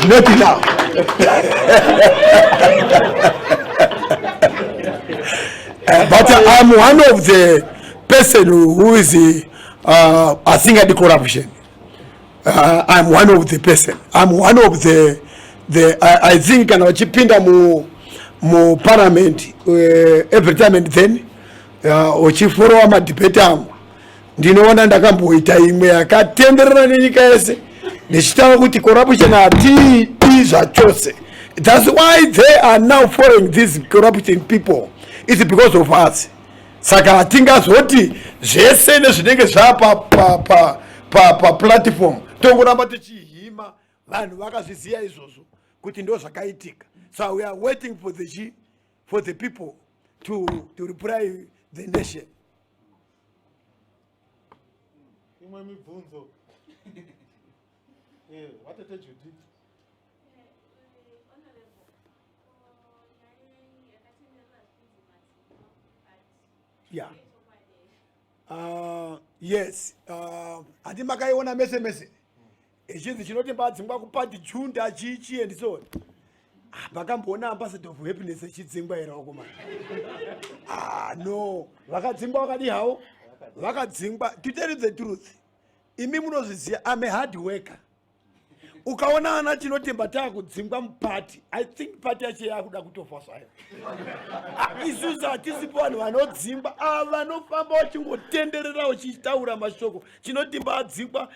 Not now. But I'm one of the person who is asingadi corruption. I'm one of the person. I'm one of the I think kana vachipinda mu parliament every time and then uchiforowa madebate angu, ndinoona ndakamboita imwe yakatenderera nenyika yese ndichitaura kuti corruption hatiidi zvachose. That's why they are now following these corruption people. It's because of us. Saka hatingazoti zvese nezvinenge zvapa paplatform tongoramba tichihima. Vanhu vakazviziva izvozvo kuti ndo zvakaitika. So we are waiting for the people to reply the nation. Imwe mibvunzo? Vatete Judy. Honorable, nyaya yakatenderera zvinzi madzimba. Yeah. Yes, handi makaiona mese mese ichinzi chinoti mbadzingwa kupati junda chichi and so on. Ah, makamboona ambassador of happiness echidzingwa here wakomana? Ah, no, vakadzingwa vakadi havo vakadzingwa. To tell you the truth, imi munozviziva, I'm a hard worker. Ukaona ana Chinotemba taakudzingwa mupati, I think pati yacho yakuda kutofa zvayo. Ah, isusu hatisipo vanhu vanodzingwa. Ava vanofamba vachingotenderera uchitaura mashoko Chinotimba adzingwa,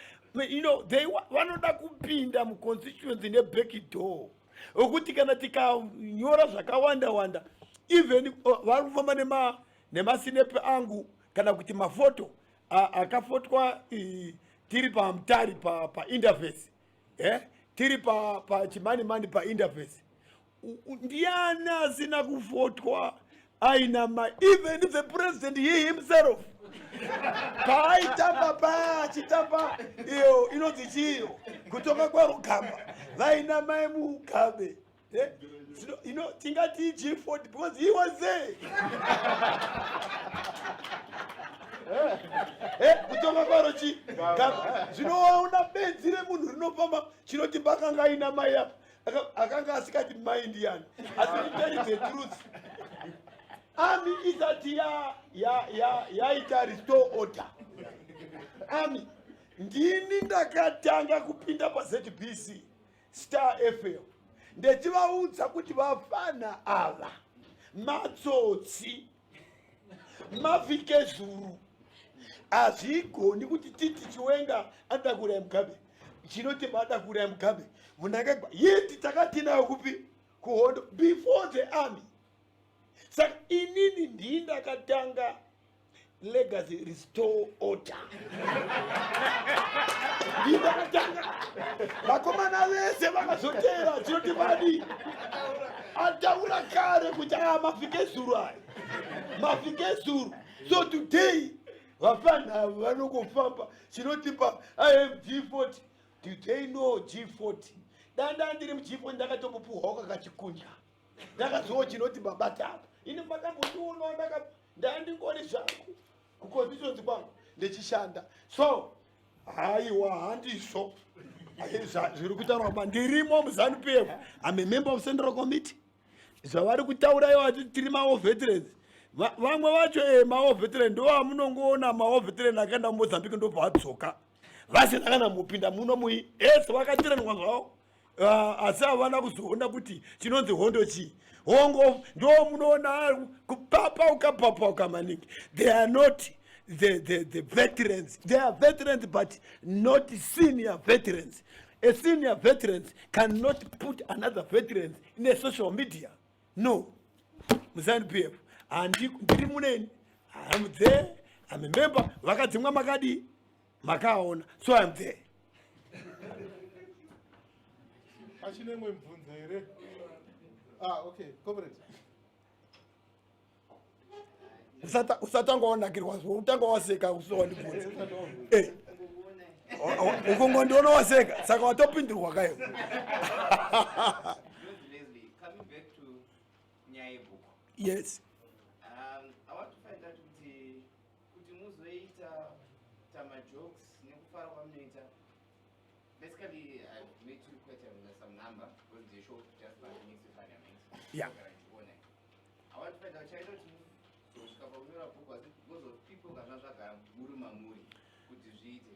they vanoda kupinda muconstituency neback door, wekuti kana tikanyora zvakawanda wanda, even vari kufamba nemasinepe angu kana kuti mafoto akafotwa tiri pamutari painterface, tiri pachimanimani painterface. Ndiani asina kufotwa aina ma even the president, he himself, paaitamba paya achitamba iyo inonzi chiyo kutonga kwaRugamba, vaina mai Mugabe. Tingati G40 because he was there. Kutonga kwaro chi gamba. Zvinoona benzi remunhu rinofamba chinoti pakanga aina mai apa, akanga asikati mai ndiani. Asi to tell the truth, army isati yaita restore order, army ndini ndakatanga kupinda paZBC, Star FM, ndechivaudza kuti vafana ava matsotsi, mafikezuru. Hazvigoni kuti titi Chiwenga anoda kuuraya Mugabe, chinoti vada kuuraya Mugabe, Mnangagwa yeti takatinayo kupi kuhondo before the army. Saka inini ndii ndakatanga legacy restore order, ndii ndakatanga. Vakomana vese vakazoteera. Chinoti vadi ataura kare kuti aya mafikezuru, aya mafikezuru. So today vafana vanongofamba chinotipa im G40. Today no G40 danda ndiri muG40, ndakatombopuhwawo kakachikundya, ndakazowo chinoti babata apa. Ini makambondionawo ndandingori zvangu kuconstituency kwangu ndichishanda. So haiwa, handizvo zviri kutaurwa ma ndirimo muZANU PF. I'm a member of central committee. Zvavari kutaura ivo ati tiri mawar veterans, vamwe vacho mawar veteran ndo amunongoona mawar veteran akaenda muMozambique, ndobva vadzoka vasina kana mupinda muno mui ese vakatiranwa zvavo. Ah, asi havana kuzoona kuti chinonzi hondo chii. Hongo ndo munoona kupapauka papauka maningi. They are not the veterans. They are veterans but not senior veterans. A senior veterans cannot put another veterans in a social media. No, muZANU PF handi ndiri muneni. I'm there, I'm a member. Vakadzimwa makadii makaona. So I'm there. Pachine imwe mibvunzo here? Ah, okay, comrade. Usatanga wanakirwa, utanga waseka usowandibvunza. Ukongondiona waseka, saka watopindurwa kayo. Leslie, coming back to nyaya yebhuku. Yes. I want to find out kuti muzoita tamajokes nekufara kwamunoita. Basically, I've met you quite some number. shop just by next to parliament. Yeah. I want to find out chaita kuti muzosvika pakunyora bhuku asi because of people kana zvagara muri mamuri kuti zviite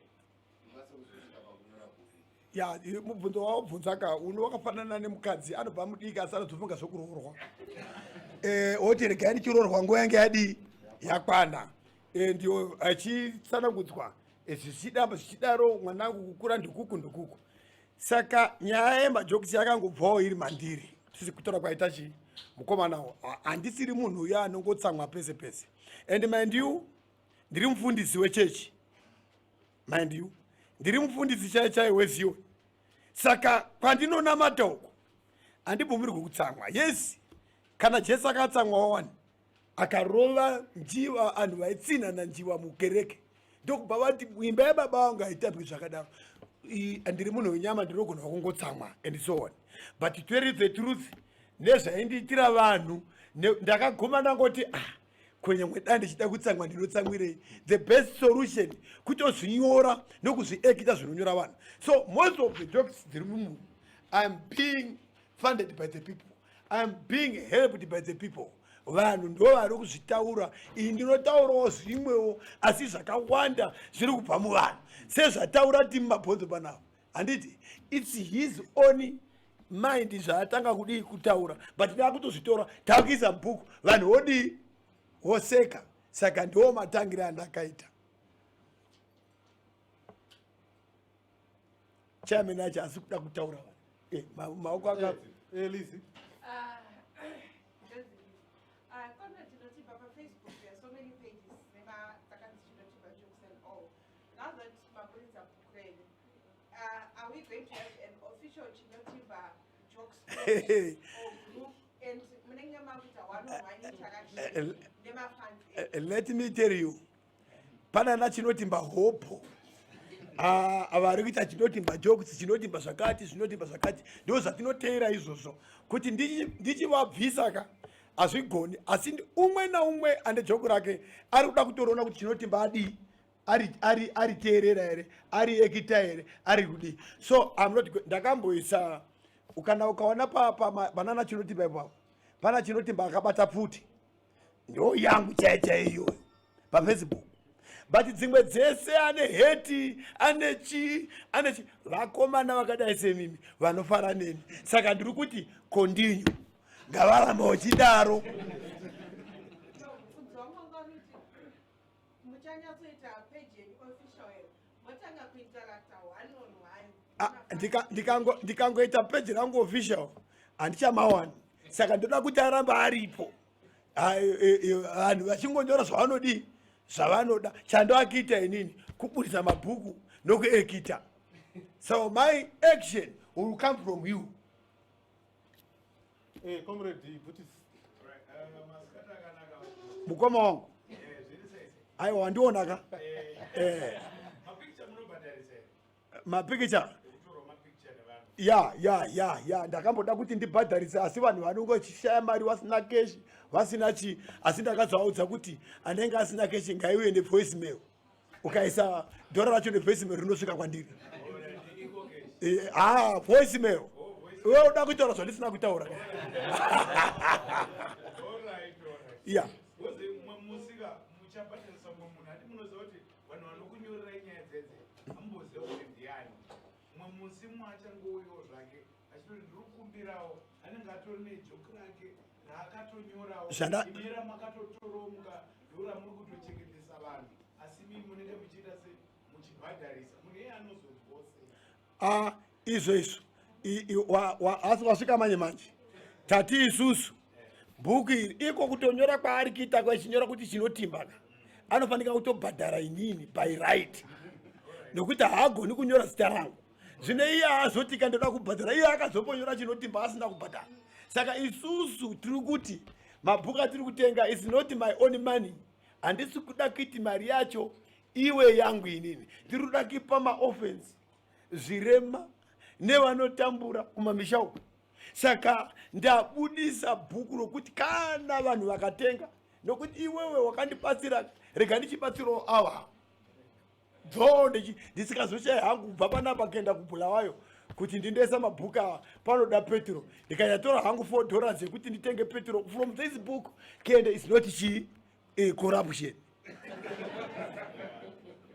mukwanise kuzosvika pakunyora bhuku. Ya, mubvunzo wawabvunza ka uno wakafanana nemukadzi anobva mudiki asi anozofunga zvokuroorwa. Woti regai ndichiroorwa nguva yange yadii yakwana. Ndiyo achitsanangudzwa zvichidamba zvichidaro mwanangu kukura ndikuku ndikuku. Saka nyaya yemajokisi yakangobvawo iri mandiri sisi kutaura kwaita chii mukomanawo handisiri munhu uyo anongotsamwa pese pese and mind you ndiri mufundisi wechechi mind you ndiri mufundisi chai chai wezion saka kwandinonamata uko handibvumirwi kutsamwa yes kana jesu akatsamwa wani akarova njiva anhu vaitsinhana njiva mukereke ndokubva vati imba yababa vangu haitambwi zvakadaro ndiri munhu wenyama ndinogona kungotsamwa and so on but to tell the truth nezvaindiitira vanhu ndakaguma ndangoti ah kunyangwe dai ndichida kutsamwa ndinotsamwirei the best solution kutozvinyora nokuzviekita zvinonyora vanhu so most of the jokes dziri mumunhu iam being funded by the people iam being helped by the people vanhu ndo vari kuzvitaura iyi ndinotaurawo zvimwewo asi zvakawanda zviri kubva muvanhu sezvataura timu mabhonzo panavo handiti its his own mind zvaatanga kudii kutaura but ndakutozvitora takuisa bhuku vanhu vodii voseka saka ndiwo matangire andakaita chairman acho asi kuda kutaura vanhu eh, maoko aka eh, Lizzy. Now that maburitsa bhuku renyu, are we going to have an official Chinotimba jokes page or group and munenge makuita one on one interaction nemafans enyu? Let me tell you, panana Chinotimba hopo ah, vari kuita Chinotimba jokes, Chinotimba zvakati, Zvinotimba zvakati, ndo zvatinoteera izvozvo kuti ndichivabvisa ka hazvigoni, asi umwe naumwe ane joku rake ari kuda kutoona kuti Chinotimba adii ariteerera here, ari ekita here, ari kudii. So I'm not, ndakamboisa kana ukaona panana Chinotimba ipapo pana Chinotimba akabata pfuti ndo yangu chai chai iyoyo paFacebook, but dzimwe dzese ane heti ane chi ane chi vakomana vakadai semimi vanofara neni, saka ndiri kuti continue, ngavaramba vachidaro. Mubvunzo wangu wanga uri kuti muchanyatsoita page yenyu official here motanga kuinteracta one on one? Ah, ndikangoita page rangu official handichamawana, saka ndoda kuti aramba aripo. Ah, vanhu vachingonyora zvavanodii zvavanoda. Chandoakita inini kubudisa mabhuku nokuekita, so my action will come from you. Comrade Butis. Mukoma wangu, aiwa, wandiona ka. Mapikicha, ya, ndakamboda kuti ndibhadharise asi vanhu vanongochishaya mari, vasina cash, vasina chi, asi ndakazovaudza kuti anenge asina cash ngaiuye nevoice mail, ukaisa dhora racho nevoice mail rinosvika kwandiri. Ah, voice mail, iwe uda kutaura zvandisina kutaura ya. Musika muchabhadharisa mumwe munhu ati munoziva kuti vanhu vanokunyorerai nyaya dzedze hamumboziva kuti ndiani. Mumwe musi mumwe achangouyawo zvake achitoti ndiri kukumbirawo, anenge atori nejoki rake raakatonyorawo imera makatotorawo muka ndoramuri kutochengetesa vanhu, asi mii munenge muchiita se muchibhadharisa munhu iye anozonzwawo sei? Ah, izvo izvo asi wasvika manje manje tati isusu bhuku iri iko kutonyora kwaari kuita kwachinyora kuti Chinotimba ka anofanika kutobhadhara inini by right nokuti haagoni kunyora zita rangu. Zvino iye aazoti kandoda kubhadhara, iye akazombonyora Chinotimba asina kubhadhara. Saka isusu tiri kuti mabhuku atiri kutenga is not my own money, handisi kuda kuiti mari yacho iwe yangu inini, ndiri kuda kuipa maorphans, zvirema nevanotambura kumamisha uku. Saka ndabudisa bhuku rokuti kana vanhu vakatenga, nokuti iwewe wakandibatsira, rega ndichibatsirawo ava dzo ndisikazoshaya hangu kubva panapa kuenda kuBhulawayo. Kuti ndindoisa mabhuku awa panoda petro, ndikanyatora hangu $4 yekuti nditenge petro from this book kende is not chii, corruption.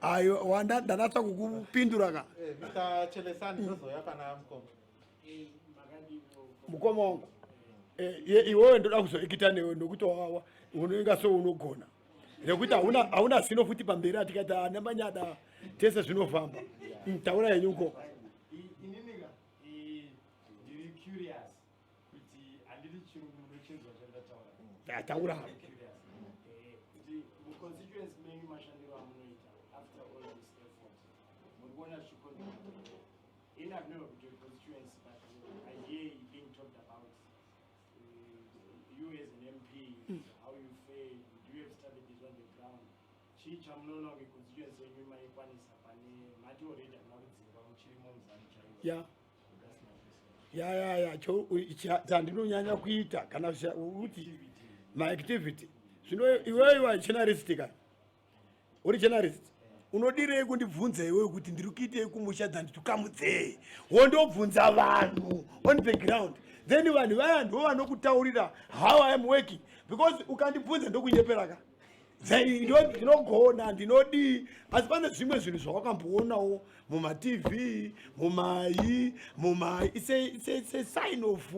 Ayo wanda ndanatsa kukupindura ka. Mr Chelesani, ndozouya pana mukoma. Mukoma wangu, iwewe ndoda kuzoekita newe nokuti wawa unoinga so unogona nekuti hauna zino futi pamberi atikati ana manyada tese zvinofamba. Taura yenyu mukoma. Ininika ndiri curious kuti handiri chirungu munochinzwa chandataura? Taura. Ndiri curious kuti muconstituency menyu mashandiro amunoita after all this effort muri kuona zvichicontribute. In I've never been to a constituency, but I hear it being talked about, you as an MP, how you fail. Do you have strategies on the ground? Chii chamunoona kunge constituency yenyu maikwanisa pane mati already hamuna kudzingwa, muchirimo muZANU chaivo? That's my question. Ya, chandinonyanya kuita kana kuti maactivity zvino, iwewe journalist ka, uri journalist, unodirei kundibvunza iwewe kuti ndiri kuitei kumusha than tukamudzei wondobvunza vanhu on the ground? Then vanhu vaya ndo vanokutaurira how I am working, because ukandibvunza ndokunyepera ka. Ndinogona, ndinodii, asi pane zvimwe zvinhu zvawakamboonawo mumaTV, mumai mumai it's a sign of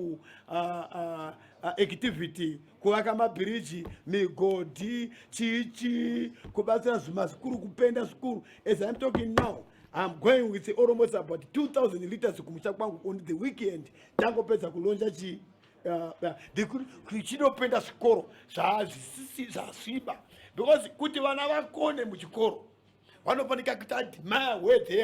activity: kuvaka mabhiriji, migodhi, chichi, kubatsira zvimasikuru, kupenda zvikuru. As I'm talking now, I'm going with almost about 2000 liters kumusha kwangu on the weekend. Tangopedza kulauncha chi chinopenda zvikoro zvazvisisi zvasviba, because kuti vana vakone muchikoro vanofanika kuti admire where they